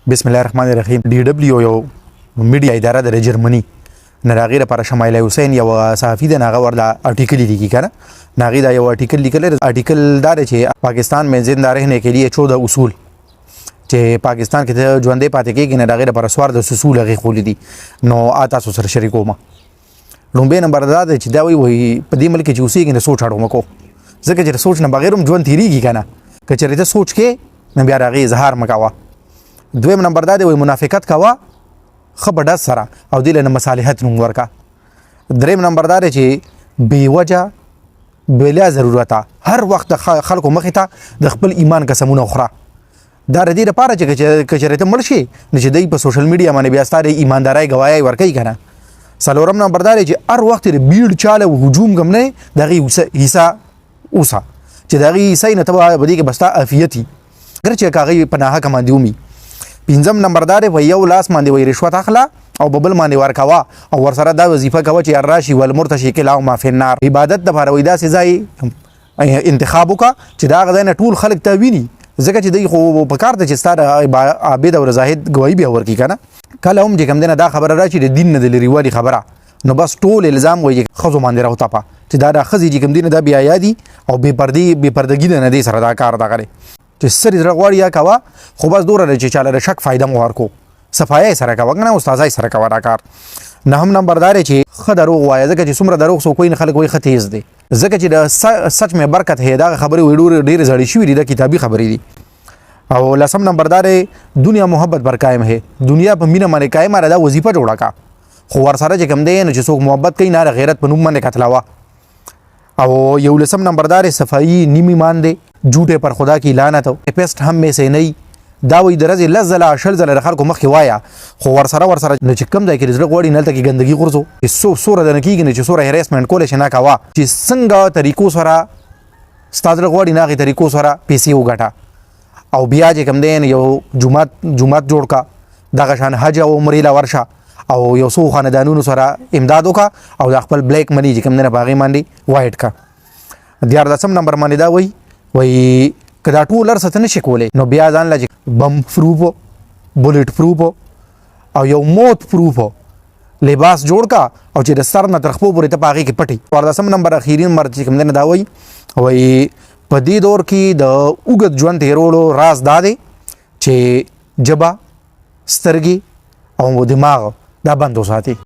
بسم الله الرحمن الرحیم. ډي ډبلیو یو میډیا اداره ده د جرمني نه، د هغې لپاره شمایل حسین یو صحافي دی، هغه ورله آرټیکل لیکي که نه. نو هغې دا یو آرټیکل لیکلی دی. آرټیکل دا دی چې پاکستان میں زنده رہنے کے لیے 14 اصول، چې پاکستان کې ته ژوندی پاتې کېږي نه، د هغې لپاره 14 اصول هغې ښولي دي. نو آ تاسو سره شریکوم. لومبی نمبر دا دی چې دا وایي په دې ملک کې چې اوسېږي نو سوچ اړو مه کوه، ځکه چې د سوچ نه بغیر هم ژوند تېرېږي که نه. که چېرې ته سوچ کې نو بیا د هغې اظهار مه کوه. دویم نمبر دا دی، وایي منافقت کوه ښه په ډز سره او دې له نه مصالحت نوم ورکه. دریم نمبر دا دی چې بې وجه بلا ضرورته هر وخت د خلکو مخې ته د خپل ایمان قسمونه وخوره. دا د دې لپاره چې که چېرې ته مړ شې نو چې دوی په سوشل میډیا باندې بیا ستا د ایماندارۍ ګواهی ورکوي که نه. څلورم نمبر دا دی چې هر وخت د بیړ چاله او هجوم کوم نه د هغې حصه اوسه، چې د هغې حصه یې نه ته به په دې کې به ستا عافیت وي، اګر چې که هغوی په ناحقه باندې ومي. پنځم نمبر دا دی، په یو لاس باندې وایي رشوت اخله او په بل باندې ورکوه او ورسره دا وظیفه کوه چې الراشي والمرتشي کلاهما فی النار. عبادت دپاره وایي داسې ځای انتخاب وکړه چې د هغه ځای نه ټول خلک ته ویني، ځکه چې دوی خو په کار ده چې ستا د عابد او زاهد ګواهي بیا ورکړي که نه. کله هم چې کوم دی نه دا خبره راشي د دین نه د لرېوالي خبره، نو بس ټول الزام وایي ښځو باندې راوتپه چې دا د ښځې چې کوم دی نه دا بې حیا دي او بې پردې بې پردګي ده نه دې سره دا کار دغه دی چې څه دې زړه غواړي یا کوه، خو بس دومره دی چې چاله د شک فایده مو ورکو، صفایۍ سره کوه که نه، استادۍ سره کوه دا کار. نهم نمبر دا دی چې ښه دروغ وایه، ځکه چې څومره دروغ څوک وایي خلک وایي ښه تیز دی، ځکه چې د سچ مې برکت هې دغه خبرې وایي ډېرې ډېرې زړې شوې دي، دا کتابي خبرې دي. او لسم نمبر دا دی دنیا محبت بر قایم هې، دنیا په مینه باندې قایم ده، دا وظیفه جوړه کا، خو ورسره چې کوم دی نو چې څوک محبت کوي نه د غیرت په نوم باندې قتلوه. او یو لسم نمبر دا دی صفائی نیم ایمان دی، جھوټه پر خدا کی لعنت پیسټ هم مې سه نه دا وایي د ورځې 10 ځله 20 ځله د خلکو مخکې وایه، خو ورسره ورسره نو چې کوم ځای کې زړه غواړي نو هلته کې ګندګي غورځو، چې څو څوره دنه کېږي نو چې څوره هراسمنټ کولی شي نه کوه، چې څنګه طریقو سره ستا زړه غواړي نه هغې طریقو سره پیسې وګټه. او بیا چې کوم دی یو جومات جومات جوړ کا، دغه شان حج او عمرې له ورشه او یو څو خاندانونو سره امداد وکړه او د خپل بلیک منی چې کوم دی په هغې باندې وایټ کا. 13 نمبر باندې دا وایي، وایي که دا ټول هر څه ته نشي کولی نو بیا ځان له بم پروف، بولټ پروف او یو موت پروف لباس جوړ کا او چې د سر نه تر خپو پورې ته په هغې کې پټي. 14 نمبر اخیری نمبر چې کوم دی نه دا وایي، وایي په دې دور کې د اوږد ژوند تېرولو راز دا دی چې ژبه، سترګې او دماغ دا بند وساتي.